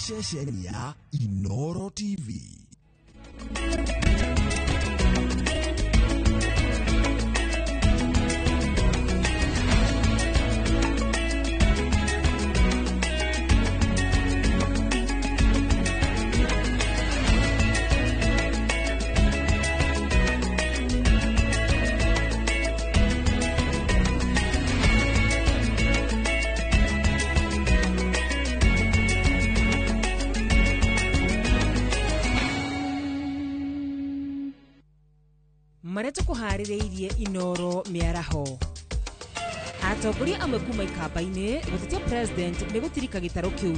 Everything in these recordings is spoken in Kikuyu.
Ceceni ya Inoro TV. Marĩa tũkũharĩrĩirie Inoro mĩaraho. Atongoria amwe kuma ikamba-inĩ gũtetia president nĩ gũtirika gĩtarũ kĩu.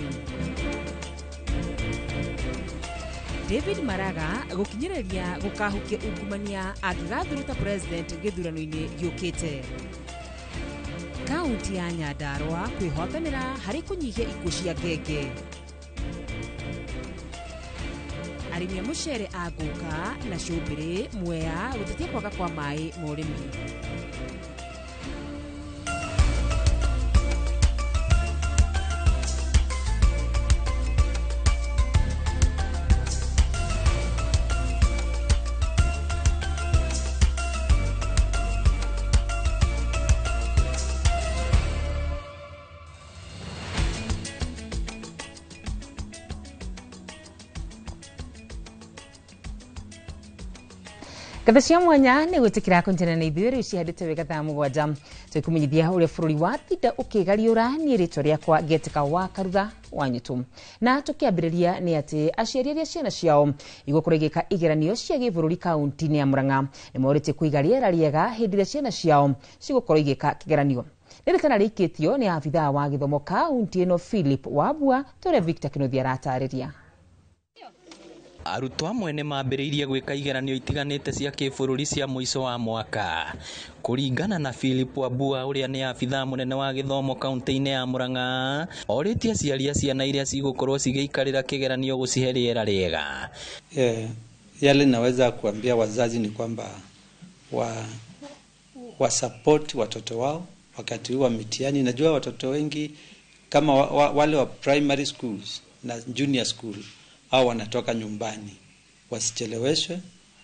David Maraga gũkinyĩrĩria gũkahukia ungumania angĩgathurwo ta president gĩthurano-inĩ gĩũkĩte. Kaunti ya Nyandarua kwĩhotanĩra harĩ kũnyihia ikuũ cia ngenge. Arĩmi a mũcere a Ngũka na Cũmbĩrĩ Mwea gũtetia kwaga kwa maĩ ma ũrĩmi. Ngatho cia mwanya nĩ gwĩtĩkĩra kũnyitanĩra na ithuĩ rĩu cihandĩte wega thaa 7 tũkũmenyithia ũrĩa bũrũri watinda ũkĩgariũra. Niĩ rĩtwa rĩakwa ngetĩka wa Karura wa Nyutu. Na tũkĩambĩrĩria nĩ atĩ aciari arĩa ciana ciao igũkorwo igĩka igeranio cia gĩbũrũri kaunti-inĩ ya Murang'a nĩ morĩtie kũiga rĩera rĩega hĩndĩ ĩrĩa ciana ciao cigũkorwo igĩka kĩgeranio. Nĩ rĩtana rĩikĩtio nĩ abithaa wa gĩthomo kaunti ĩno Philip Wambua, tũrĩa Victor Kĩnuthia aratarĩria. Arutwo amwe nĩ mambĩrĩirie gwĩka igeranio itiganĩte cia kĩbũrũri cia mũico wa mwaka. Kũringana na Philip Wambua ũrĩa nĩ abithaa mũnene wa gĩthomo kaunti-inĩ ya Murang'a, orĩtie aciari a ciana iria cigũkorwo cigĩikarĩra kĩgeranio gũcihe rĩera rĩega. Yale naweza kuambia wazazi ni kwamba wa support watoto wao wakati huu wa mitihani. Najua watoto wengi kama wale wa primary schools na junior school au wanatoka nyumbani, wasicheleweshwe,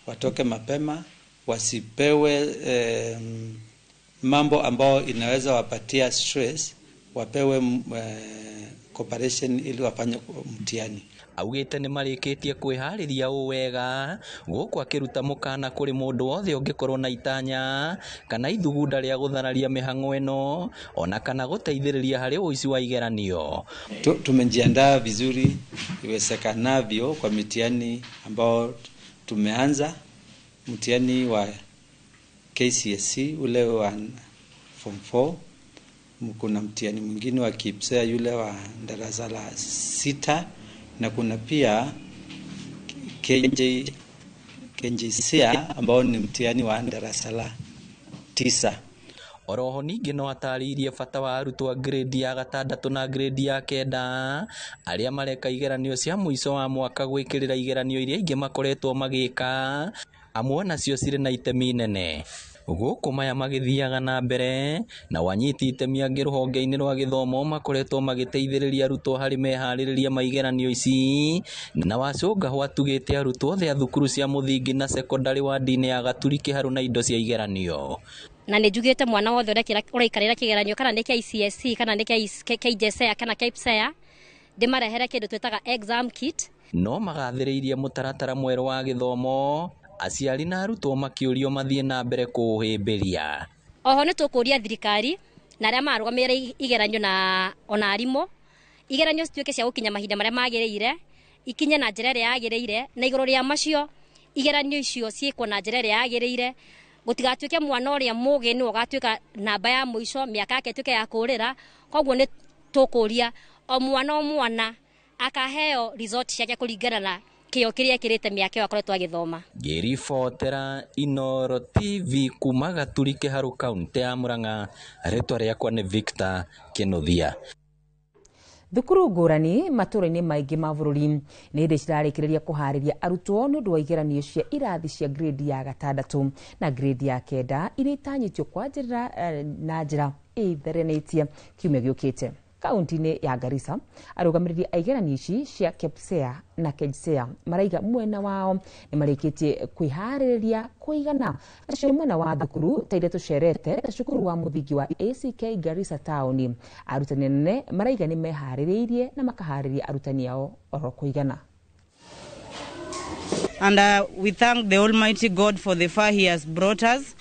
watoke mapema, wasipewe mambo ambao inaweza wapatia stress, wapewe cooperation ili wafanye mtihani. Augĩte nĩ marĩkĩtie kwĩharĩria ũũ wega gũkũ akĩruta mũkana kũrĩ mũndũ wothe ũngĩkorwo na itanya kana ithugunda rĩa gũthararia mĩhang'o ĩno ona kana gũteithĩrĩria harĩ ũici wa igeranio. Tumejiandaa vizuri iwezekanavyo kwa mitihani ambao tumeanza, mtihani wa KCSE ule wa form 4, kuna mtihani mwingine wa KIPSEA yule wa darasa la 6, na kuna pia KJSEA ambao ni mtihani wa darasa la 9. Oroho ningĩ no atarĩirie bata wa arutwo a grade ya 6 na grade ya 9 arĩa mareka igeranio cia mũico wa mwaka gwĩkĩrĩra igeranio iria ingĩ makoretwo magĩka, amwe nacio cirĩ na itemi nene. Gũkũ maya magĩthiaga na mbere na wanyiti itemi angĩ rũhonge-inĩ rwa gĩthomo makoretwo magĩteithĩrĩria arutwo harĩ meharĩrĩria ma igeranio ici, na Wacũnga gwatugĩte arutwo othe a thukuru cia mũthingi na sekondari wandi-inĩ ya Gaturi Kĩharũ na indo cia igeranio. Na nĩ njugĩte mwana wothe ũraikarĩra kĩgeranio kana nĩ KCSE kana nĩ KJSEA kana KPSEA ndĩmarehere kĩndũ twĩtaga exam kit. No magathĩrĩirie mũtaratara mwerũ wa gĩthomo, aciari na arutwo makĩũrio mathiĩ na mbere kũũhĩmbĩria. Oho nĩ tũkũria thirikari na arĩa marũgamĩrĩire igeranio na ona arimũ, igeranio cituĩke cia gũkinya mahinda marĩa magĩrĩire, ikinye na njĩra ĩrĩa yagĩrĩire, na igũrũ rĩa macio igeranio icio ciĩkwo na njĩra ĩrĩa yagĩrĩire. Gũtigatuĩke mwana ũrĩa mũgĩ nĩwe ũgatuĩka namba ya mũico, mĩaka yake ĩtuĩke ya kũrĩra. Koguo nĩ tũkũria o mwana o mwana akaheo result ciake kũringana na kĩo kĩrĩa ekĩrĩte mĩaka ĩyo akoretwo agĩthoma. Ngĩribotera Inoro TV kuma Gaturi Kĩharũ kaunti ya Murang'a, rĩtwa rĩakwa nĩ Victor Kĩnuthia. Thukuru ngũrani matũũra-inĩ maingĩ ma bũrũri nĩ hĩndĩ cirarĩkĩrĩria kũharĩria arutwo nĩ ũndũ wa igeranio cia irathi cia grade ya 6 na grade ya 9 iria itanyĩtio kwanjĩrĩra na njĩra ĩtheranĩtie kiumia gĩũkĩte. kaunti-inĩ ya Garissa. Arũgamĩrĩri a igeranio ici cia KPSEA na KJSEA maraiga mwena wao nĩ marĩkĩtie kwĩharĩrĩria kũigana. Acio mwena wa thukuru ta iria tũcerete ta cukuru wa mũthingi wa ACK Garissa Town, arutani anene maraiga nĩ meharĩrĩirie na makaharĩria arutani ao oro kũigana. And we thank the Almighty God for the far He has brought us.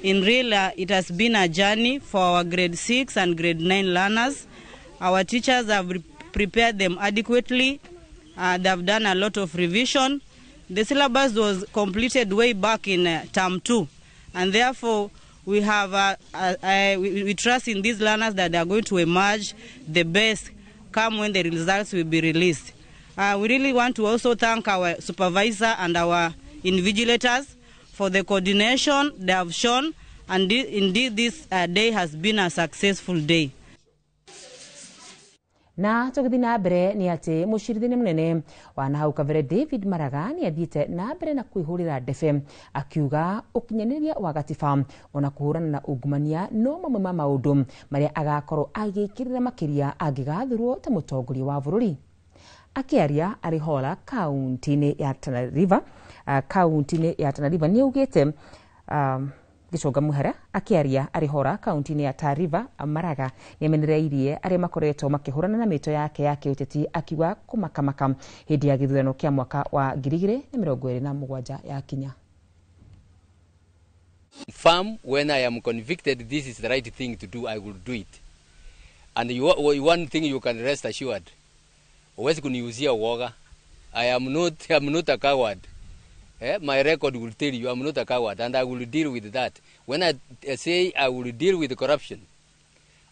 In real, it has been a journey for our grade 6 and grade 9 learners. Our teachers have prepared them adequately. They have done a lot of revision. The syllabus was completed way back in term 2. And therefore, we have we trust in these learners that they are going to emerge the best come when the results will be released. We really want to also thank our supervisor and our invigilators for the coordination they have shown, and indeed this day has been a successful day. Na tũgĩthiĩ na mbere nĩ atĩ mũcirithania mũnene wa nahau kabere David Maraga nĩ athiĩte na mbere na kwĩhũrĩra ndebe akiuga ũkinyanĩria wa gatiba ona kũhũrana na ungumania no mamwe ma maũndũ marĩa agakorwo agĩkĩrĩra makĩria angĩgathurwo ta mũtongoria wa bũrũri. Akĩaria arĩ Hola kaunti-inĩ ya Tana River, kaunti-inĩ ya Tana River nĩ augĩte gĩconga mũhera akĩaria arĩ Hora kaunti-inĩ ya Tana River, Maraga nĩ amenereirie arĩa makoretwo makĩhũrana na mĩto yake ya kĩũteti akiuga kũmakamaka hĩndĩ ya gĩthurano kĩa mwaka wa 2027 yakinya. Firm when I am convicted this is the right thing to do, I will do it. And you, one thing you can rest assured, huwezi kuniuzia uoga. I'm not a coward. My record will tell you I'm not a coward, and I will deal with that. When I say I will deal with corruption,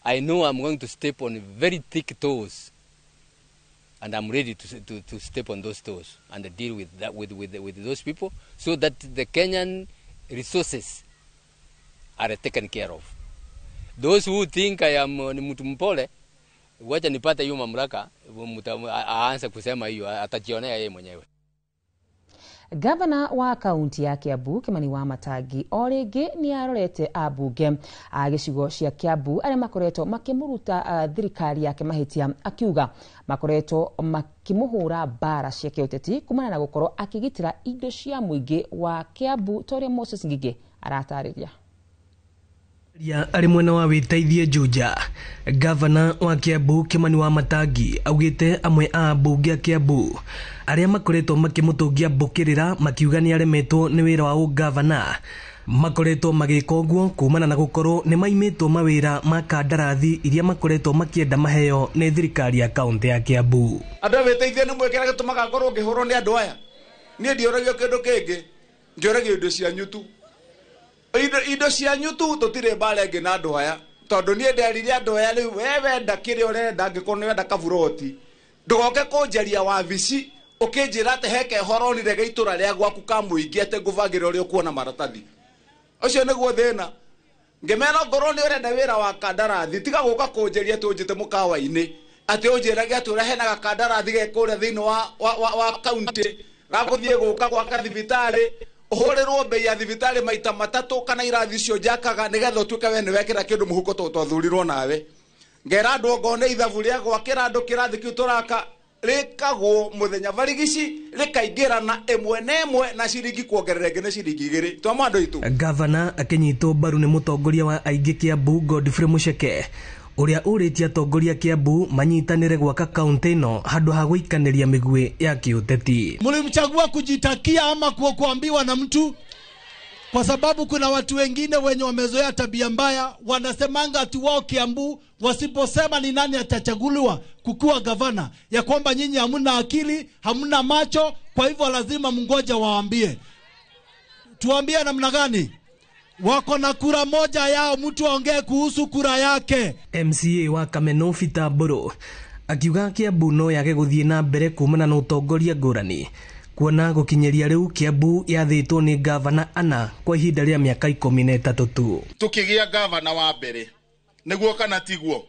I know I'm going to step on very thick toes, and I'm ready to step on those toes and deal with that with those people, so that the Kenyan resources are taken care of. Those who think I am ni mtu mpole, wacha nipate hiyo mamlaka, aanze kusema hiyo, atajionea yeye mwenyewe. Gavana wa kaunti ya Kiambu Kimani Wamatangi o rĩngĩ nĩ arorete ambunge a gĩcigo cia Kiambu arĩa makoretwo makĩmũruta thirikari yake mahĩtia, akiuga makoretwo makĩmũhũra mbara cia kĩũteti kumana na gũkorwo akĩgitĩra indo cia mũingĩ wa Kiambu ta ũrĩa Moses Ngigĩ aratarĩria. Arĩ mwena wa wĩteithie Juja, gavana wa Kiambu Kimani Wamatangi augĩte amwe a ambunge a Kiambu arĩa makoretwo makĩmũtũngia mbũkĩrĩra makiuga nĩ aremetwo nĩ wĩra wa ũgavana makoretwo magĩka ũguo kumana na gũkorwo nĩ maimĩtwo mawĩra ma kandarathi iria makoretwo makĩenda maheo nĩ thirikari ya kaũntĩ ya Kiambu. Andũ a wĩteithie nĩ mwĩkĩra gĩtũmaga ngorwo ngĩhũrwo nĩ andũ aya. Niĩ ndiũragio kĩndũ kĩngĩ, njũragio indo cianyu tu. Indo cianyu tu tũtirĩ mbara ĩngĩ na andũ aya, tondũ niĩ nderire andũ aya rĩu we wenda kĩrĩa ũrenda, angĩkorwo nĩ wenda kaburoti ndũgoke kũnjaria wabici ũkĩnjĩra atĩ he kehoro onire ga itũra rĩa gwaku ka mũingĩ atĩ ngũbangĩre ũrĩa ũkuona maratathi. Ũcio nĩguo thĩna. Ngĩmera ngorwo nĩ ũrenda wĩra wa kandarathi, tiga gũka kũnjaria atĩ ũnjĩte mũkawa-inĩ atĩ ũnjĩrage atĩ ũrĩa hena gakandarathi ge kũrĩa thĩinĩ wa kaunti gagũthiĩ gũka gwaka thibitarĩ, ũhũrĩrwo bei ya thibitarĩ maita matatũ kana irathi icio njakaga nĩgetha ũtuĩke we nĩwekĩra kĩndũ mũhuko tondũ twathurirwo nawe. Ngera andũ ongorwo nĩ ithabu rĩa gwakĩra andũ kĩrathi kĩu tũraka rĩkagwo mũthenya barigici rĩkaingĩrana ĩmwe na ĩmwe na ciringi kuongerera ĩngĩ nĩ ciringi igĩrĩ. Twama andũ aitũ. Gavana akĩnyitwo mbaru nĩ mũtongoria wa aingĩ Kiambu Godfrey Mucheke ũrĩa ũrĩtie atongoria Kiambu manyitanĩre gwaka kaunti ĩno handũ ha gũikanĩria mĩguĩ ya kĩũteti. Mlimchagua kujitakia ama kuambiwa na mtu? Kwa sababu kuna watu wengine wenye wamezoea tabia mbaya, wanasemanga ati wao Kiambu wasiposema ni nani atachaguliwa kukuwa gavana, ya kwamba nyinyi hamna akili, hamna macho, kwa hivyo lazima mngoje waambie. Tuambie namna gani? Wako na kura moja yao, mtu aongee kuhusu kura yake. MCA wa Kameno Peter Mburu akiuga Kiambu no yage gũthiĩ na mbere kumana na ũtongoria ngũrani, kuona gũkinyĩria rĩu Kiambu yathĩtwo nĩ gavana ana kwa ihinda rĩa mĩaka 13 tu. Tukĩgĩa gavana wa mbere nĩguo kana tiguo,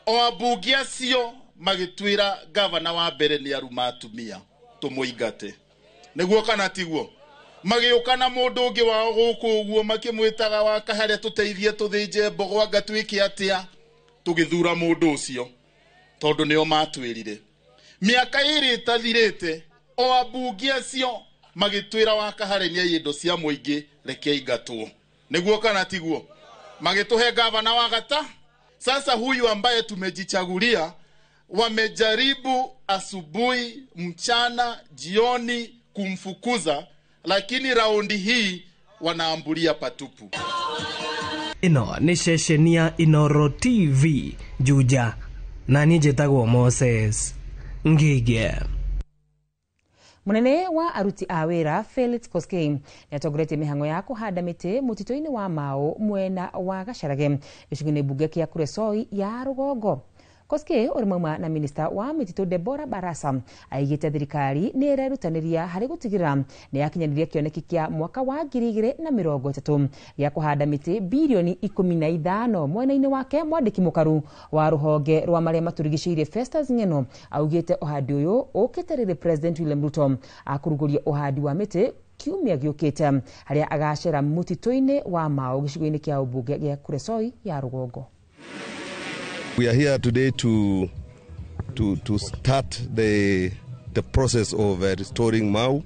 o ambunge acio magĩtwĩra gavana wa mbere nĩ aruma atumia tũmũingate, nĩguo kana tiguo. Magĩũka na mũndũ ũngĩ wao gũkũ ũguo makĩmwĩtaga wa kaharĩa tũteithie tũthĩnje mbogo anga twĩke atĩa, tũgĩthura mũndũ ũcio. tondu nio matwirire miaka iri itathirite o ambunge acio magitwira wa Kahare ni indo cia muingi reke ingatwo niguo kana tiguo magituhe gavana wa gata. Sasa huyu ambaye tumejichagulia wamejaribu asubuhi, mchana, jioni kumfukuza, lakini raundi hii wanaambulia patupu. Ĩno nĩ ceceni ya Inoro TV Juja, na niĩ njĩtagwo Moses Ngige. Munene wa aruti a wĩra Felix Koskei nĩatongoretie mĩhang'o ya kũhanda mĩtĩ mũtitũ-inĩ wa Mau mwena wa Gacarage gĩcigo-inĩ mbunge kĩa Kuresoi ya rũgongo. Koskei ũrĩ mauma na minista wa mĩtitũ Deborah Barasa aigĩte thirikari nĩ ĩrerutanĩria harĩ gũtigĩrĩra nĩ yakinyanĩria kĩoneki kĩa mwaka wa 2030 gĩa kũhanda mĩtĩ birioni 15. Mwena-inĩ wake mwandĩki mũkaru wa rũhonge rwa marĩa matũrigicĩirie Festus Ng'eno augĩte ũhandi ũyũ ũkĩte rĩrĩ President William Ruto akũrugũria ũhandi wa mĩtĩ kiumia gĩũkĩte harĩa agacera mũtitũ-inĩ wa Mau gĩcigo-inĩ kĩa ũmbunge gĩa Kuresoi ya rũgongo. We are here today to start the process of restoring Mau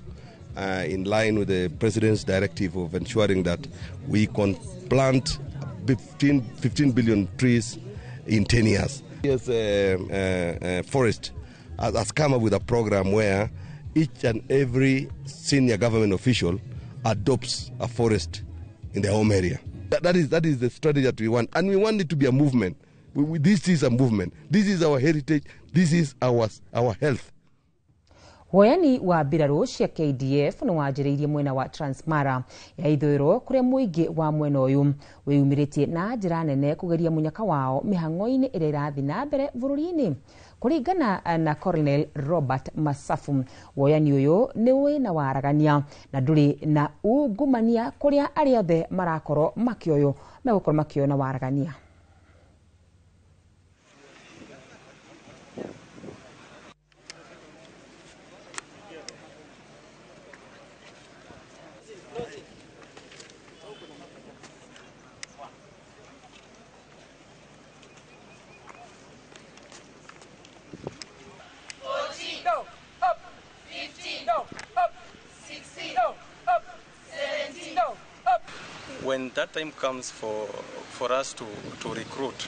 in line with the President's directive of ensuring that we can plant 15 billion trees in 10 years. Yes, Forest has come up with a program where each and every senior government official adopts a forest in their home area. That is the strategy that we want, and we want it to be a movement. This is a movement. This is our heritage. This is our health. Woyani wa mbirarũ cia KDF nĩ wanjĩrĩirie mwena wa Transmara ya ithũĩro kũrĩa mũingĩ wa mwena ũyũ wĩyumĩrĩtie na njĩra nene kũgeria mũnyaka wao mĩhang'o-inĩ ĩrĩa ĩrathiĩ na mbere bũrũri-inĩ. Kũringana na Colonel Robert Masafu, woyani ũyũ nĩ wĩna waragania na ndũrĩ na ungumania kũrĩa arĩa othe marakorwo makĩoywo megũkorwo makĩoywo na waragania. When that time comes for us to recruit,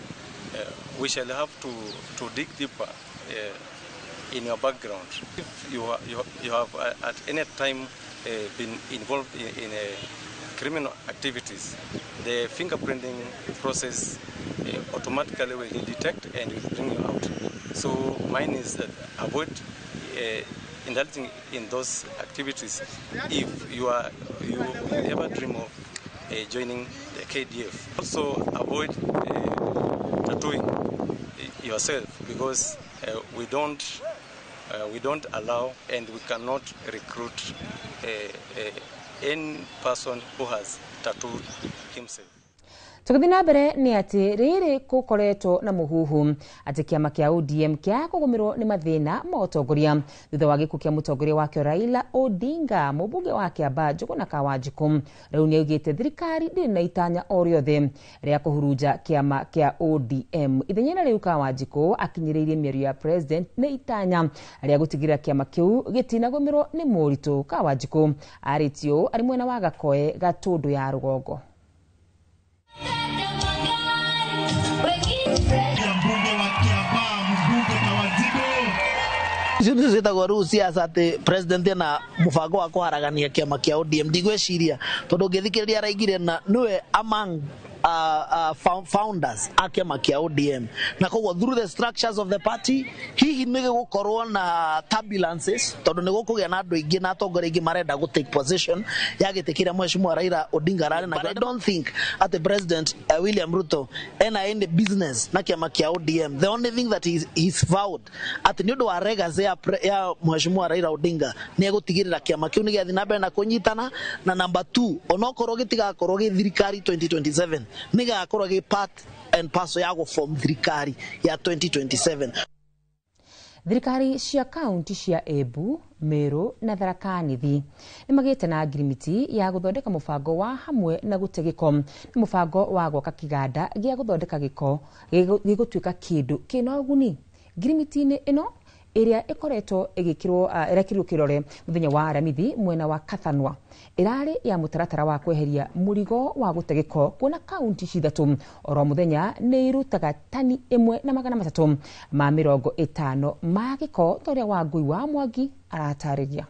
we shall have to dig deeper in your background. If you have at any time been involved in criminal activities, the fingerprinting process automatically will detect and will bring you out. So mine is that avoid indulging in those activities if you ever dream of joining the KDF. Also avoid tattooing yourself, because we don't allow and we cannot recruit any person who has tattooed himself. Tũgĩthiĩ na mbere nĩ atĩ rĩrĩ gũkoretwo na mũhuhu atĩ kĩama kĩa ODM kĩa kũgũmĩrwo nĩ mathĩna ma ũtongoria thutha wa gĩkuũ kĩa mũtongoria wakĩo Raila Odinga. Mũmbunge wa Kĩambaa Njũgũna Kawanjikũ rĩu nĩaugĩte thirikari ndĩrĩ na itanya o rĩothe rĩa kũhurunja kĩama kĩa ODM. Ithenya rĩu Kawanjikũ akinyĩrĩirie mĩario ya president nĩ itanya rĩa gũtigĩrĩra kĩama kĩu gĩtinagũmĩrwo nĩ moritũ. Kawanjikũ arĩtio arĩ mwena wa Gakoe Gatũndũ ya rũgongo. Icio nĩcio ciĩtagwo rĩu siasa atĩ president ena mũbango wa kũharagania kĩama kĩa ODM. Ndigwĩciria tondũ ũngĩthikĩrĩria araigire na nĩwe among founders a kĩama kĩa ODM, na koguo through the structures of the party hihi nĩ gũgũkorwo na turbulences tondũ nĩ gũkũgĩa na andũ aingĩ na atongoria aingĩ marenda gũ take position ya gĩtĩ kĩrĩa mheshimiwa Raila Odinga ararĩ nakĩo. I don't think atĩ President William Ruto ena any business na kĩama kĩa ODM. The only thing that he's vowed atĩ nĩ ũndũ wa legacy ya mheshimiwa Raila Odinga nĩ egũtigĩrĩra kĩama kĩu nĩ gĩathiĩ na mbere na kũnyitana, na number 2 onokorwo gĩtigakorwo gĩ thirikari 2027 nĩ gĩgakorwo gĩ part and parcel ya gũform thirikari ya 2027. Thirikari cia kaunti cia Embu, Meru na Tharaka Nithi nĩ magĩte na ngirimiti ya gũthondeka mũbango wa hamwe na gũte gĩko. Nĩ mũbango wa gwaka kĩganda gĩa gũthondeka gĩko gĩgũtuĩka kĩndũ kĩna ũguni. Ngirimiti-inĩ ĩno ĩrĩa ĩkoretwo ĩgĩkĩrwo ĩrekĩrirwo kĩrore mũthenya wa Aramithi mwena wa Kathanwa ĩrarĩ ya mũtaratara wa kweheria mũrigo wa gũte gĩko kuona kaunti ithatũ oro mũthenya nĩ irutaga tani 1,350 ma gĩko ta ũrĩa Wangui wa Mwangi aratarĩria.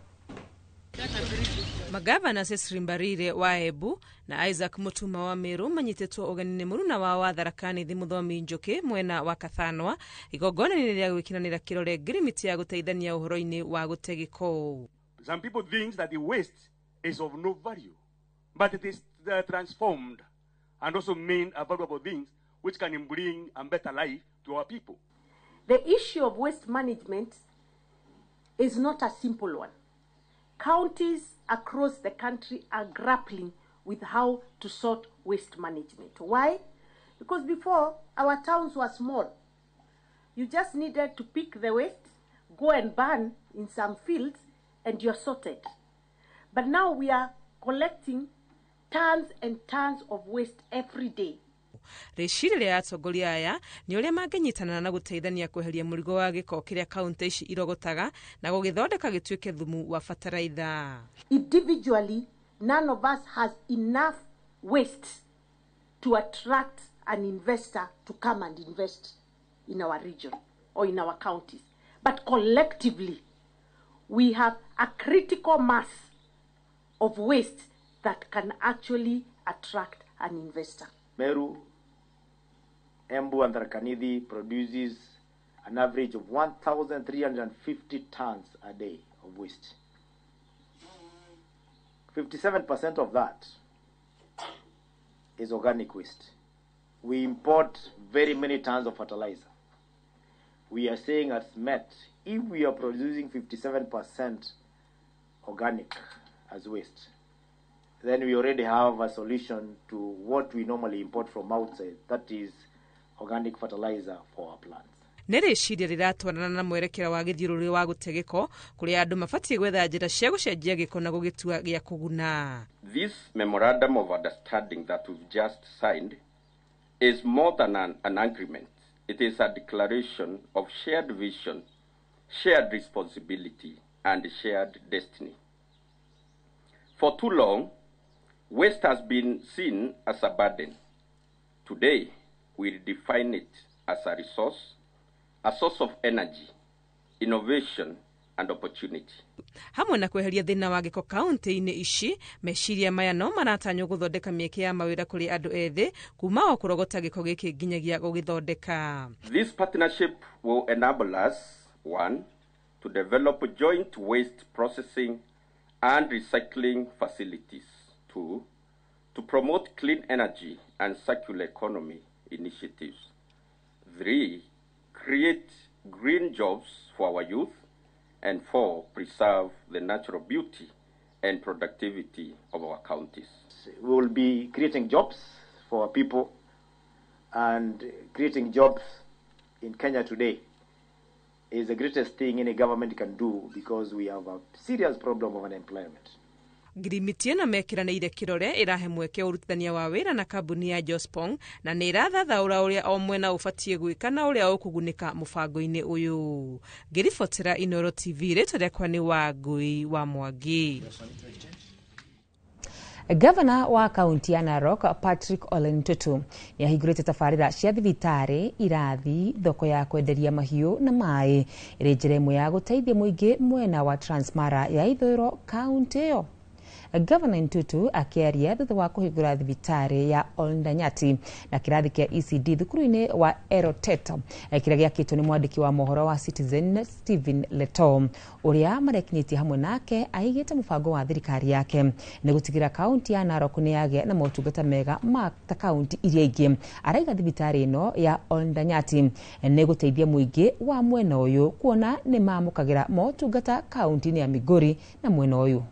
Magavana Cecily Mbarire wa Embu na Isaac Mutuma wa Meru manyitĩtwo ũgeni nĩ mũruna wao wa Tharaka Nithi Mũthomi Njũkĩ mwena wa Kathanwa igongona-inĩ rĩa gwĩkĩranĩra kĩrore ngirimiti ya gũteithania ũhoro-inĩ wa gũte gĩko. Some people think that the waste is of no value, but it is transformed and also made a valuable things which can bring a better life to our people. The issue of waste management is not a simple one. Counties across the country are grappling with how to sort waste management. Why? Because before, our towns were small. You just needed to pick the waste, go and burn in some fields, and you're sorted. But now we are collecting tons and tons of waste every day. Rĩciria rĩa atongoria aya nĩ ũrĩa mangĩnyitanĩra na gũteithania kweheria mũrigo wa gĩko kĩrĩa kaunti ici irogotaga na gũgĩthondeka gĩtuĩke thumu wa bataraitha. Individually, none of us has enough waste to attract an investor to come and invest in our region or in our counties. But collectively, we have a critical mass of waste that can actually attract an investor. Meru, Embu and Tharaka Nithi produces an average of 1,350 tons a day of waste. 57% of that is organic waste. We import very many tons of fertilizer. We are saying at SMET, if we are producing 57% organic as waste, then we already have a solution to what we normally import from outside, that is organic fertilizer for our plants. Nĩ rĩciria rĩratwarana na mwerekera wa gĩthiũrũrĩ wa gũte gĩko kũrĩa andũ mabatiĩ gwetha njĩra cia gũcenjia gĩko na gũgĩtua gĩa kũguna. This memorandum of understanding that we've just signed is more than an agreement. It is a declaration of shared vision, shared responsibility, and shared destiny. For too long, waste has been seen as a burden. Today, we redefine it as a resource, a source of energy, innovation, and opportunity. Hamwe na kweheria thĩna wa gĩko kaunti-inĩ ici, meciria maya no maratanywo gũthondeka mĩeke ya mawĩra kũrĩ andũ ethĩ kuma o kũrogota gĩko gĩkĩ nginyagia gũgĩthondeka. This partnership will enable us, one, to develop joint waste processing and recycling facilities. 2, to promote clean energy and circular economy initiatives. 3, create green jobs for our youth. And 4, preserve the natural beauty and productivity of our counties. We will be creating jobs for our people, and creating jobs in Kenya today is the greatest thing any government can do, because we have a serious problem of unemployment. Ngirimiti ĩno mekĩranĩire kĩrore ĩrahe mweke ũrutithania wa wĩra na kambuni ya Jospong na nĩ ĩrathathaũra ũrĩa o mwena ũbatiĩ gwĩka na ũrĩa ũkũgunĩka mũbango-inĩ ũyũ. Ngĩribotera Inooro TV, rĩtwa rĩakwa nĩ Wangui wa Mwangi. Gavana wa kaunti ya Narok Patrick Ole Ntutu nĩ ahingũrĩte tabarĩra cia thibitarĩ, irathi, thoko ya kwenderia mahiũ na maĩ ĩrĩ njĩra ĩmwe ya gũteithia mũingĩ mwena wa Transmara ya ithũĩro kaunti ĩyo. Gavana Ntutu akĩaria thutha wa kũhingũra thibitarĩ ya Oldanyati na kĩrathi kĩa ECD thukuru-inĩ wa Erotet kĩrĩa gĩakĩtwo nĩ mwandĩki wa mohoro wa Citizen Stephen Leto ũrĩa marekinyĩtie hamwe nake aigĩte mũbango wa thirikari yake nĩ gũtigĩra kaunti ya Narok nĩ yagĩa na motungata mega ma ta kaunti iria ingĩ. Araiga thibitarĩ ĩno ya Oldanyati nĩ gũteithia mũingĩ wa mwena ũyũ kuona nĩ mamũkagĩra motungata kaunti-inĩ ya Migori na mwena ũyũ.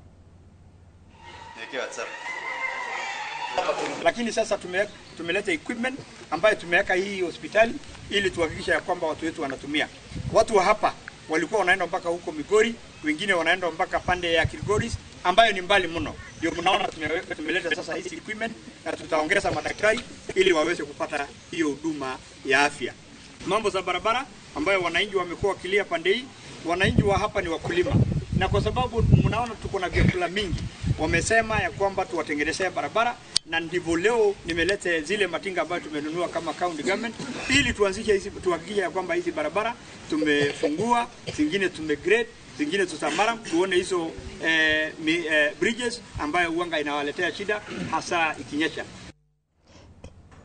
Lakini sasa tumeleta equipment ambayo tumeweka hii hospitali ili tuhakikishe ya kwamba watu wetu wanatumia. Watu wa hapa walikuwa wanaenda mpaka huko Migori, wengine wanaenda mpaka pande ya Kilgoris ambayo ni mbali mno. Ndio mnaona tumeleta sasa hizi equipment na tutaongeza madaktari ili waweze kupata hiyo huduma ya afya. Mambo za barabara ambayo wananchi wamekuwa wakilia pande hii. Wananchi wa hapa ni wakulima, na kwa sababu mnaona tuko na vyakula mingi, wamesema ya kwamba tuwatengenezee barabara, na ndivyo leo nimeleta zile matinga ambayo tumenunua kama county government ili tuanzishe hizi, tuhakikishe ya kwamba hizi barabara tumefungua, zingine tumegrade, zingine tutamara, tuone hizo bridges ambayo uanga inawaletea shida hasa ikinyesha.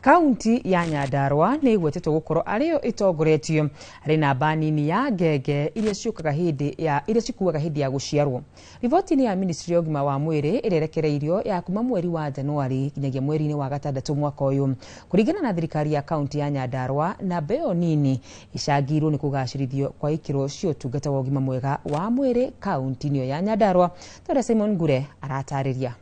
Kaunti ya Nyandarua nĩ ĩgwetetwo gũkorwo arĩ yo ĩtongoretio harĩ namba nini ya ngenge iria ciũkaga hĩndĩ ya iria cikuaga hĩndĩ ya gũciarwo. Riboti-inĩ ya Ministry ya ũgima wa mwĩrĩ ĩrĩa ĩrekereirio ya kuma mweri wa Januari nginyagia mweri-inĩ wa gatandatũ mwaka ũyũ. Kũringana na thirikari ya kaunti ya Nyandarua, namba ĩyo nini icangĩirwo nĩ kũgacĩrithio kwa ikĩro cia ũtungata wa ũgima mwega wa mwĩrĩ kaunti-inĩ ĩyo ya Nyandarua. Ta ũrĩa Simon Ngure aratarĩria.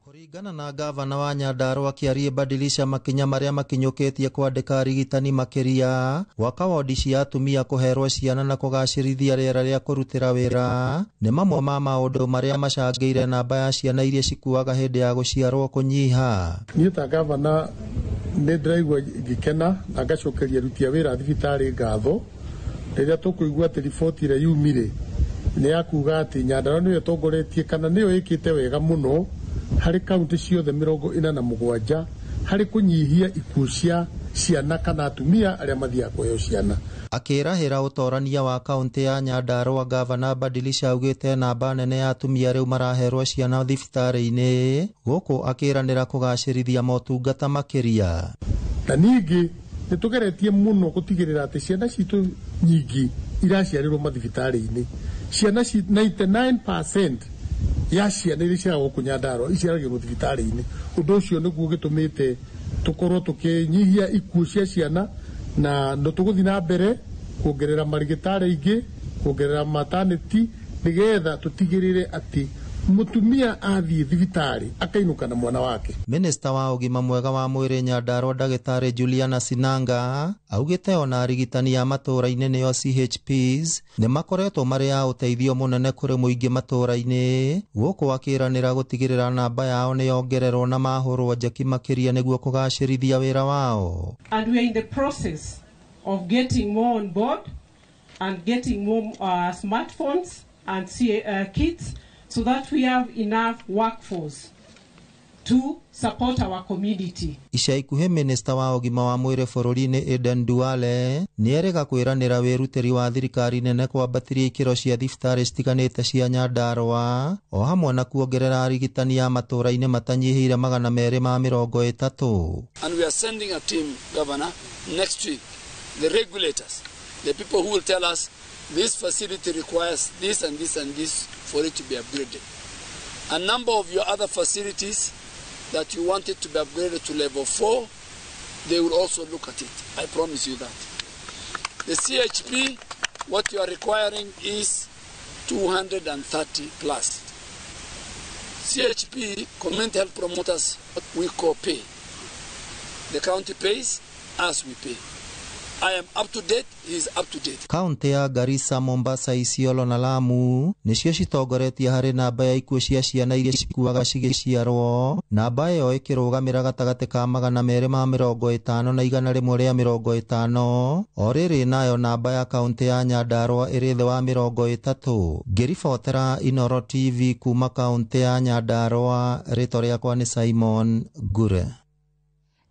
Kũringana na gavana wa Nyandarua Kĩarie Badilisha, makinya marĩa makinyũkĩtie kwandĩka arigitani makĩria, gwaka wodi cia atumia kũherwo ciana na kũgacĩrithia rĩera rĩa kũrutĩra wĩra nĩ mamwe ma maũndũ marĩa macangĩire namba ya ciana iria cikuaga hĩndĩ ya gũciarwo kũnyiha. Niĩ ta gavana nĩ ndĩraigua ngĩkena na ngacokeria aruti a wĩra a thibitarĩ ngatho rĩrĩa tũkũigua atĩ riboti ĩrĩa yumire nĩ ya kuga atĩ Nyandarua nĩyo ĩtongoretie kana nĩyo ĩkĩte wega mũno harĩ kaunti ciothe 47 harĩ kũnyihia ikuũ cia ciana kana atumia arĩa mathiaga kũheo ciana. Akĩrahĩra ũtorania wa kaunti ya Nyandarua, gavana Badilisha augĩte namba nene ya atumia rĩu maraherwo ciana thibitarĩ-inĩ, gũkũ akĩranĩra kũgacĩrithia motungata makĩria. Na ningĩ nĩ tũgeretie mũno gũtigĩrĩra atĩ ciana citũ nyingĩ iraciarĩrwo mathibitarĩ-inĩ. Ciana 99% ya ciana iria ciaragwo gũkũ Nyandarua iciaragĩrwo thibitarĩ-inĩ. Ũndũ ũcio nĩguo gĩtũmĩte tũkorwo tũkĩnyihia ikuũ cia ciana, na no tũgũthiĩ na mbere kuongerera marigĩtarĩ aingĩ, kuongerera maternity, nĩgetha tũtigĩrĩre atĩ mũtumia athiĩ thibitarĩ akainũka na mwana wake. Minista wa ũgima mwega wa mwĩrĩ Nyandarua ndagĩtarĩ Juliana Sinanga augĩte ona arigitani a matũũra-inĩ nĩo CHPs nĩ makoretwo marĩ a ũteithio mũnene kũrĩ mũingĩ matũũra-inĩ, gũkũ akĩranĩra gũtigĩrĩra namba yao nĩ yongererwo na mahũrwo njeki makĩria nĩguo kũgacĩrithia wĩra wao. And we are in the process of getting more on board and getting more smartphones and kits so that we have enough workforce to support our community. Ica ikuhĩ minista wa ũgima wa mwĩrĩ bũrũri-inĩ Aden Duale nĩerĩga kwĩranĩra wĩrutĩri wa thirikari nene kwambatĩria ikĩro cia thibitarĩ citiganĩte cia Nyandarua o hamwe na kuongerera arigitani a matũũra-inĩ matanyihĩire 230. And we are sending a team, Governor, next week, the regulators, the people who will tell us this facility requires this and this and this for it to be upgraded. A number of your other facilities that you wanted to be upgraded to level 4, they will also look at it. I promise you that. The CHP, what you are requiring is 230 plus. CHP, community health promoters, we co-pay. The county pays, us we pay. I am up to date, he is up to date. Kaunti ya Garissa, Mombasa, Isiolo na Lamu nĩcio citongoretie harĩ namba ya ikuũ cia ciana iria cikuaga cigĩciarwo, namba ĩyo ĩkĩrũgamĩra gatagatĩ ka 250 na 150, o rĩrĩ nayo namba ya kaunti ya Nyandarua ĩrĩ thĩ wa 30. Ngĩribotera Inoro TV kuma kaunti ya Nyandarua, rĩtwa rĩakwa nĩ Simon Ngure.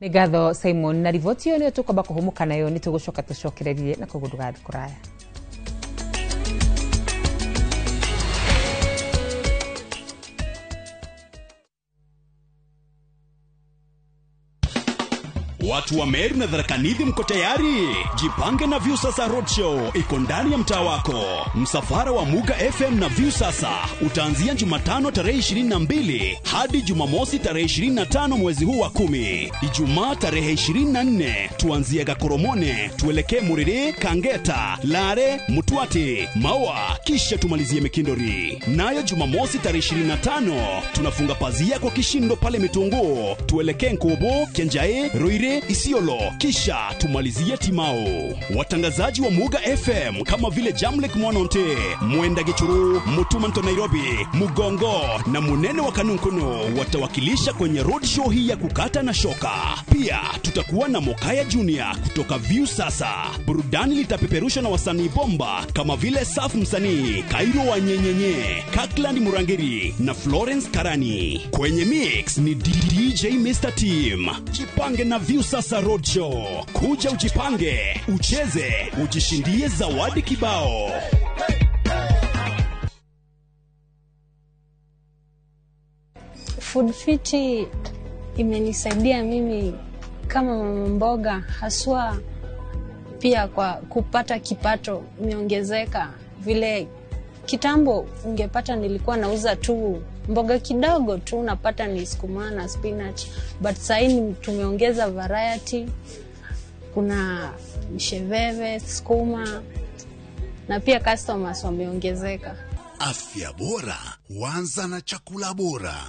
Nĩ ngatho Simon, na riboti ĩyo nĩyo tũkwamba kũhũmũka nayo, nĩ tũgũcoka tũcokererie na koguo ndũgathiĩ kũraya. Watu wa Meru na Tharaka Nithi mko tayari? Jipange na Viusasa Roadshow iko ndani ya mtaa wako. Msafara wa Muga FM na Viusasa utaanzia Jumatano tarehe 22 hadi Jumamosi tarehe 25 mwezi huu wa 10. Ijumaa tarehe 24 tuanzie Gakoromone, tuelekee Muriri, Kangeta, Lare, Mutwati, Maua, kisha tumalizie Mikindori. Nayo Jumamosi tarehe 25 tunafunga pazia kwa kishindo pale Mitunguu, tuelekee Nkubu, Kenjae, Ruire Kwale, Isiolo, kisha tumalizie Timao. Watangazaji wa Muga FM kama vile Jamlek Mwanonte, Mwenda Gichuru, Mutuma Nto Nairobi, Mugongo na Munene wa Kanunkuno watawakilisha kwenye roadshow hii ya kukata na shoka. Pia tutakuwa na Mokaya Junior kutoka View Sasa. Burudani litapeperusha na wasanii bomba kama vile Saf Msanii, Kairo wa Nyenyenye, Kakland Murangiri na Florence Karani. Kwenye mix ni DJ Mr. Team. Jipange na View Sasa Roadshow. Kuja ujipange, ucheze, ujishindie zawadi kibao. Food Fiti imenisaidia mimi kama mama mboga, haswa pia kwa kupata kipato imeongezeka. Vile kitambo ungepata nilikuwa nauza tu mboga kidogo tu, unapata ni sukuma na spinach, but sasa tumeongeza variety. Kuna msheveve, sukuma na pia customers wameongezeka. Afya bora huanza na chakula bora.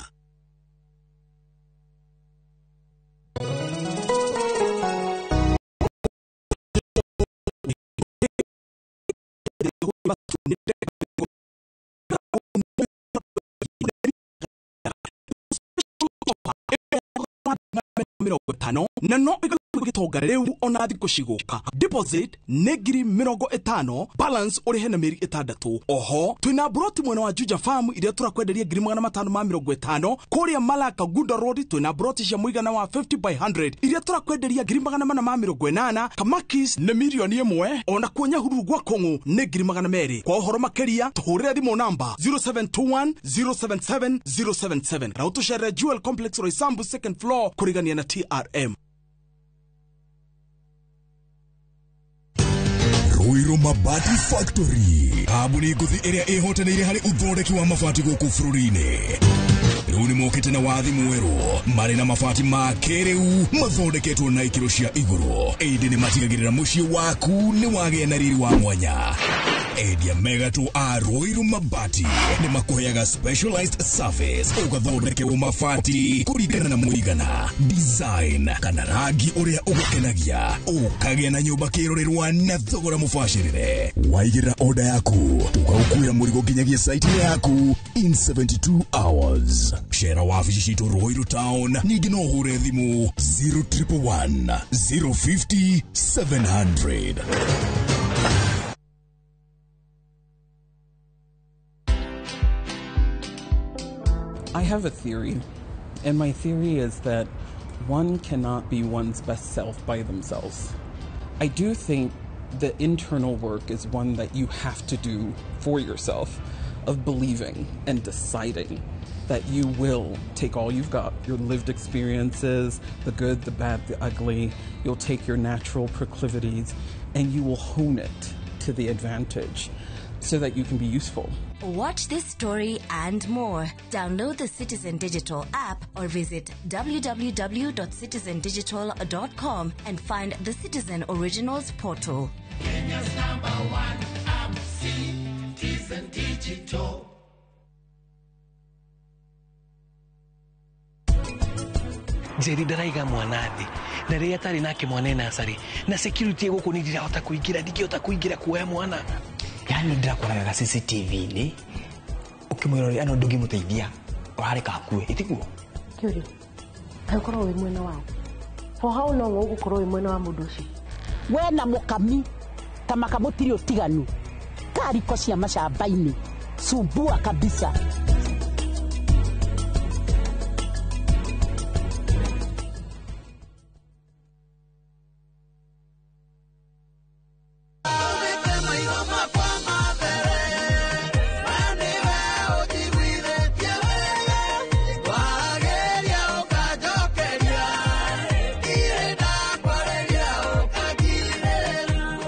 50 na no gitonga riu ona thikũ cigũka. Deposit nĩ ngiri 50, balance ũrĩhe na mĩeri 6. Oho twĩna broti mwena wa Juja Farm iria tũrakwenderia ngiri 550. Kũrĩa Malaka Gunda Road twĩna broti cia mũigana wa 50 by 100 iria tũrakwenderia ngiri 480. Kamakis nĩ mirioni 1, ona kuo Nyahururu gwa Kong'u nĩ ngiri 200. Kwa ũhoro makĩria tũhũrĩre thimũ namba 0721 077 077 na ũtũcerere Jewel Complex Roysambu second floor kũrigania na TRM. Ruiru Mabati Factory, kambuni ngũthi ĩrĩa ĩhotanĩire harĩ ũthondeki wa mabati gũkũ bũrũri-inĩ. Rĩu nĩ mokĩte na wathi mwerũ, marĩ na mabati ma kĩrĩu mathondeketwo na ikĩro cia igũrũ. Ĩndĩ nĩ matigagĩrĩra mũciĩ waku nĩ wagĩa na riri wa mwanya. Endia mega tu a Ruiru Mabati nĩ makũheaga specialized service, ũgathondekerwo mabati kũringana na mũigana, design kana rangi ũrĩa ũgũkenagia, ũkagĩa na nyũmba kĩrorerwa na thogora mũbacĩrĩre. Waigĩrĩra order yaku tũgaũkuĩra mũrigo nginyagia site yaku in 72 hours. Cera wabici citũ Ruiru Town, ningĩ no ũhũre thimũ 0111 050 700. I have a theory, and my theory is that one cannot be one's best self by themselves. I do think the internal work is one that you have to do for yourself, of believing and deciding that you will take all you've got, your lived experiences, the good, the bad, the ugly, you'll take your natural proclivities and you will hone it to the advantage so that you can be useful. Watch this story and more. Download the Citizen Digital app or visit www.citizendigital.com and find the Citizen Originals portal. Kenya's number one app, Citizen Digital. Njeri ndaraiga mwana thĩ na rĩrĩa atarĩ nake mwana ena acarĩ na security gũkũ nĩ ndirahota kũingĩra, ndingĩhota kũingĩra kuoya mwana. Yani ndirakoraga CCTV-inĩ ũkĩmwĩra ano ndũngĩmũteithia ũrareka akue itiguo. Kĩũria, kaĩ ũkoragwo wĩ mwena wao? For how long ũgũkorwo wĩ mwena wa mũndũ ũcio? We na mũkami ta makamũtirĩ ũtiganu kariko cia macamba-inĩ sumbua kabisa.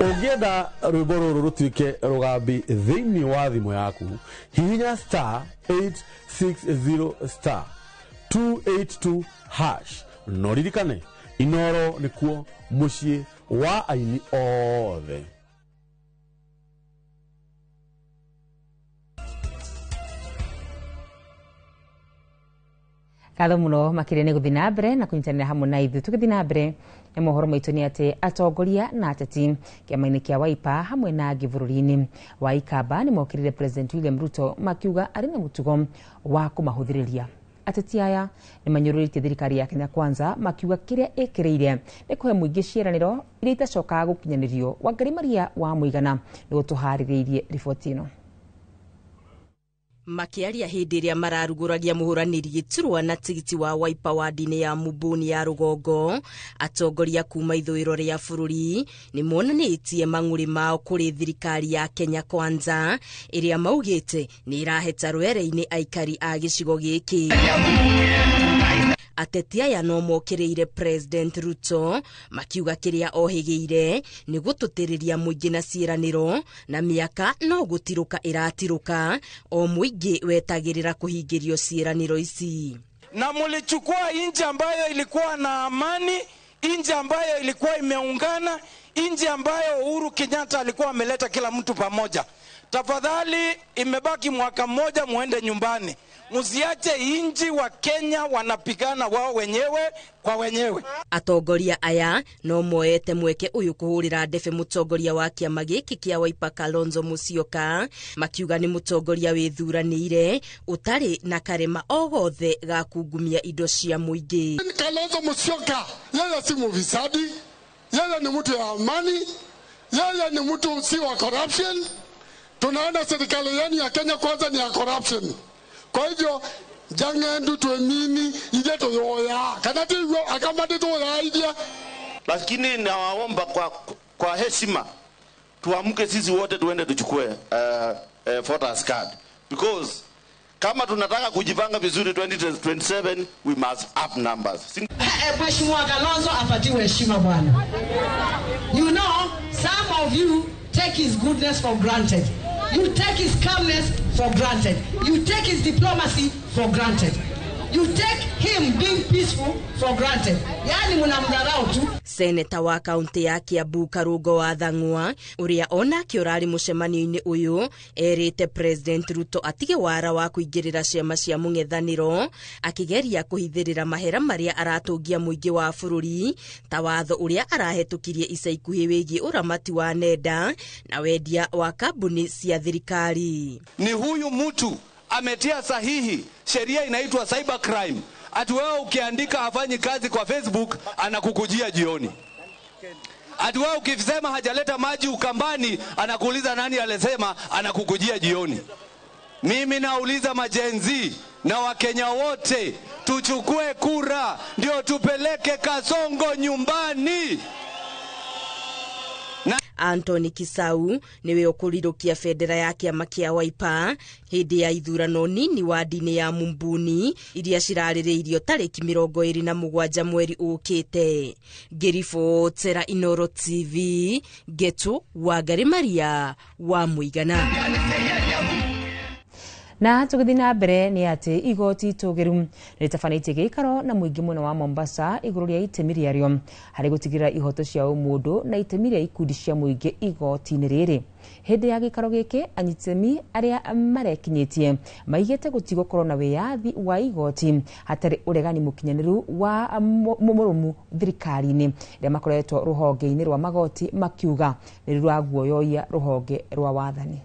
Ũngĩenda rwĩmbo rũrũ rũtuĩke rũgambi thĩinĩ wa thimũ yaku, hihinya star 860 star 282 hash. No ririkane Inoro nĩkuo mũciĩ wa aini othe. Ngatho muno makiria nĩ gũthiĩ na mbere na kũnyitanĩra hamwe na ithuĩ. Tũgĩthiĩ na mbere na mohoro maitũ nĩ atĩ atongoria na ateti kĩama-inĩ kĩa Wiper hamwe na angĩ bũrũri-inĩ wa Ikamba nĩ mokĩrĩire President William Ruto makiuga arĩ na mũtugo wa kũmahũthĩrĩria. Ateti aya nĩ manyũrũrĩtie thirikari ya Kenya Kwanza makiuga kĩrĩa ĩkĩrĩire nĩ kũhe mũingĩ ciĩranĩro iria itacokaga gũkinyanĩrio. Wangari Maria wa Mũigana nĩ gũtũharĩrĩirie riboti ĩno. Makiaria hĩndĩ ĩrĩa mararugũragia mũhũranĩri gĩturwa na tigiti wa Wiper wadi-inĩ ya Mubuni ya rũgongo, atongoria kuma ithũĩro rĩa bũrũri nĩ monanĩtie mang'ũrĩ mao kũrĩ thirikari ya Kenya Kwanza ĩrĩa maugĩte nĩ ĩraheta rwere-inĩ aikari a gĩcigo gĩkĩ. Ateti aya no mokĩrĩire President Ruto makiuga kĩrĩa ohĩgĩire nĩ gũtũtĩrĩria mũingĩ na ciĩranĩro na mĩaka no gũtirũka ĩratirũka o mũingĩ wetagĩrĩra kũhingĩrio ciĩranĩro ici. Na mulichukua inchi ambayo ilikuwa na amani, inchi ambayo ilikuwa imeungana, inchi ambayo Uhuru Kenyatta alikuwa ameleta kila mtu pamoja. Tafadhali, imebaki mwaka mmoja muende nyumbani. Musiache inji wa Kenya wanapigana wao wenyewe kwa wenyewe. Atongoria aya no moete mweke uyu kuhurira ndebe mutongoria wa kiama giki kia Wiper Kalonzo Musyoka makiuga ni mutongoria withuranire utari na karema o gothe ga kungumia indo cia muingi. Kalonzo Musyoka yeye si mufisadi, yeye ni mtu wa amani, yeye ni mtu si wa corruption. Tunaona serikali yenu ya Kenya Kwanza ni ya corruption. Kwa hivyo jangendu tuemini ije toyoya kana tiyo akamate toya ije. Lakini nawaomba kwa heshima tuamke sisi wote tuende tuchukue voters card, because kama tunataka kujipanga vizuri 2027 we must up numbers. Mheshimiwa Kalonzo apatiwe heshima bwana. You know, some of you take his goodness for granted. You take his calmness for granted. You take his diplomacy for granted. You take him being peaceful for granted. Yani munamdharau tu. Seneta wa kaunti ya Kiambu Karungo wa Thang'wa uria onake urari mucemanio-inĩ uyu erĩte President Ruto atige wara wa kuingĩrĩra ciama cia mũng'ethanĩro akigeria kũhithĩrĩra mahera marĩa aratungia mũingĩ wa bũrũri ta watho ũrĩa arahetũkirie ica ikuhĩ wĩgiĩ ũramati wa nenda na wendia wa kambuni cia thirikari. Ni huyu mtu ametia sahihi sheria inaitwa cyber crime. Ati wewe ukiandika hafanyi kazi kwa Facebook anakukujia jioni. Ati wewe ukisema hajaleta maji Ukambani anakuuliza nani alisema, anakukujia jioni. Mimi nauliza majenzi na Wakenya wote, tuchukue kura ndio tupeleke Kasongo nyumbani. Anthony Kisau niwe ukurirũkia bendera ya kĩama kĩa Wiper hĩndĩ ya ithurano nini wadi-inĩ ya Mumbuni iria cirarĩrĩirio tarĩki 27 mweri ũkĩte. Ngĩribotera Inoro TV, Getu Wangari Maria wa Mũigana. Na tũgĩthiĩ na mbere nĩ atĩ igoti itũgĩru nĩrĩtabanĩtie gĩikaro na mũingĩ mwena wa Mombasa igũrũ rĩa itemi rĩarĩo harĩ gũtigĩrĩra ihoto cia ũmũndũ na itemi rĩa ikundi cia mũingĩ igoti-inĩ rĩrĩ. Hĩndĩ ya gĩikaro gĩkĩ anyitemi arĩa marekinyĩtie maigĩte gũtigũkorwo na wĩyathi wa igoti hatarĩ ũregani mũkinyanĩru wa mũrũmu thirikari-inĩ rĩa makoretwo rũhonge-inĩ rwa magoti makiuga nĩ rũraguoyoia rũhonge rwa wathani.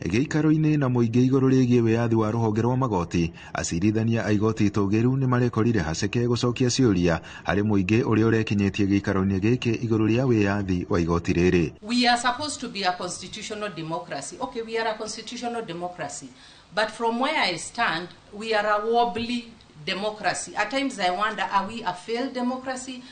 Gĩikaro-inĩ na mũingĩ igũrũ rĩgiĩ wĩyathi wa rũhonge rwa magoti, acirithania a igoti itũgĩru nĩ marekorire haceke gũcokia ciũria harĩ mũingĩ ũrĩa ũrekinyĩtie gĩikaro-inĩ gĩkĩ igũrũ rĩa wĩyathi wa igoti rĩrĩ. We are supposed to be a constitutional democracy. Okay, we are a constitutional democracy. But from where I stand, we are a wobbly democracy. At times I wonder, are we a failed democracy?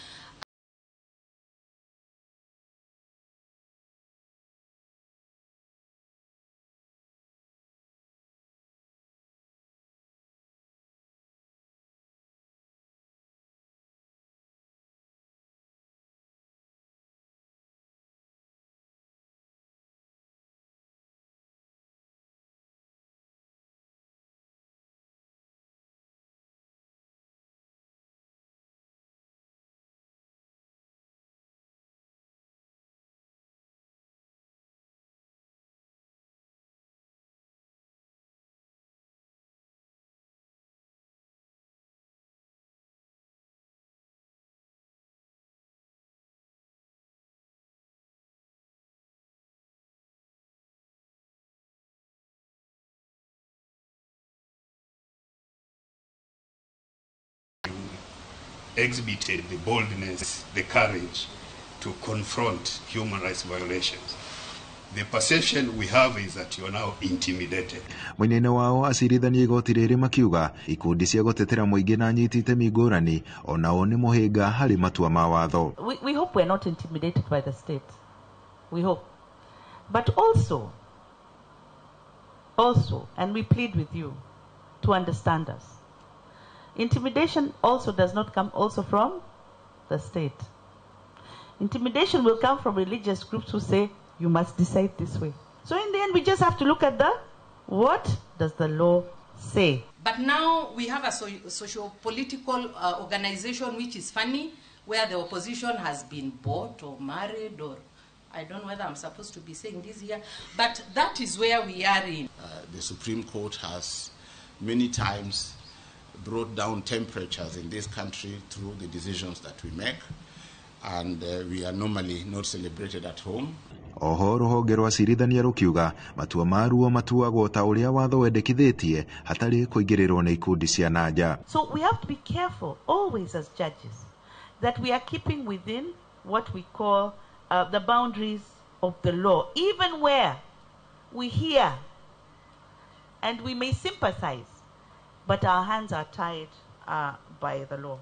exhibited the boldness, the courage to confront human rights violations. The perception we have is that you are now intimidated. Mwena-inĩ wao acirithania igoti rĩrĩ makiuga ikundi cia gũtetera mũingĩ na anyiti itemi ngũrani onao nĩ mũhĩnga harĩ matua ma watho. We hope we're not intimidated by the state. We hope. But also, and we plead with you to understand us. Intimidation also does not come also from the state. Intimidation will come from religious groups who say, you must decide this way. So in the end, we just have to look at what does the law say? But now we have a socio-political organization which is funny, where the opposition has been bought or married, or I don't know whether I'm supposed to be saying this here, but that is where we are in. The Supreme Court has many times brought down temperatures in this country through the decisions that we make, and we are normally not celebrated at home. Oho rũhonge rwa acirithania rũkiuga matua maruo matuagwo ta ũrĩa watho wendekithĩtie hatarĩ kũingĩrĩrwo nĩ ikundi cia nanja. So we have to be careful always as judges that we are keeping within what we call the boundaries of the law, even where we hear and we may sympathize, but our hands are tied by the law.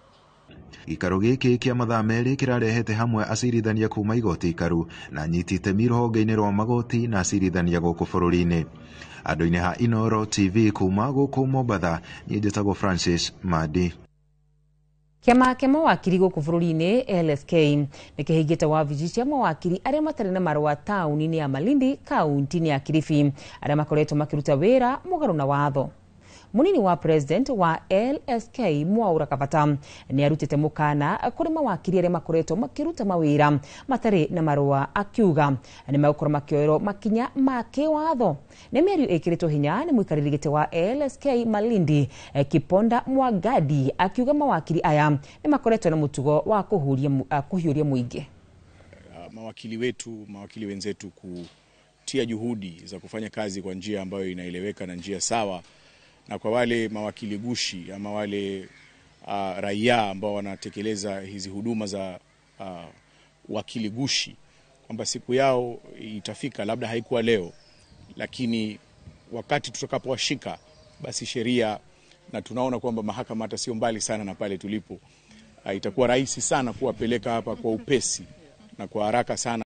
Gĩikaro gĩkĩ kĩa mathaa merĩ kĩrarehete hamwe acirithania kuma igoti ikaru na anyiti itemi rũhonge-inĩ rwa magoti na acirithania gũkũ bũrũri-inĩ. Andũ-inĩ ha Inooro TV kuma gũkũ Mombatha, niĩ njĩtagwo Francis Madi. Kĩama kĩa mawakiri gũkũ bũrũri-inĩ LSK nĩ kĩhingĩte wabici cia mawakiri arĩa matarĩ na marũa taũni-inĩ ya Malindi kaunti-inĩ ya Kilifi arĩa makoretwo makĩruta wĩra mũgarũ na watho. Munini wa president wa LSK Mwaura Kabata nĩ arutĩte mũkana kũrĩ mawakiri arĩa makoretwo makĩruta mawĩra matarĩ na marũa, akiuga nĩ megũkorwo makĩoerwo makinya ma kĩwatho. Nĩ mĩario ĩkĩrĩtwo hinya nĩ mũikarĩri gĩtĩ wa LSK Malindi Kiponda Mwagadi, akiuga mawakiri aya nĩ makoretwo na mũtugo wa kũhiũria mũingĩ. Mawakili wetu, mawakili wenzetu kutia juhudi za kufanya kazi kwa njia ambayo inaeleweka na njia sawa, na kwa wale mawakili gushi ama wale raia ambao wanatekeleza hizi huduma za wakili gushi, kwamba siku yao itafika, labda haikuwa leo, lakini wakati tutakapowashika basi sheria, na tunaona kwamba mahakama hata sio mbali sana na pale tulipo, itakuwa rahisi sana kuwapeleka hapa kwa upesi na kwa haraka sana.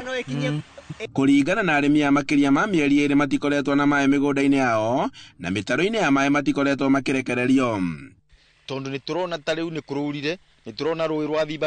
No ĩkinyie. Kũringana na arĩmi a makĩria ma mĩeri 2 matikoretwo na maĩ mĩgũnda-inĩ yao na mĩtaro-inĩ ya maĩ matikoretwo makĩrekererio. Tondu nĩ tũrona ta rĩu nĩ kũrũrire, nĩ tũrona rũĩ rwa Thimba.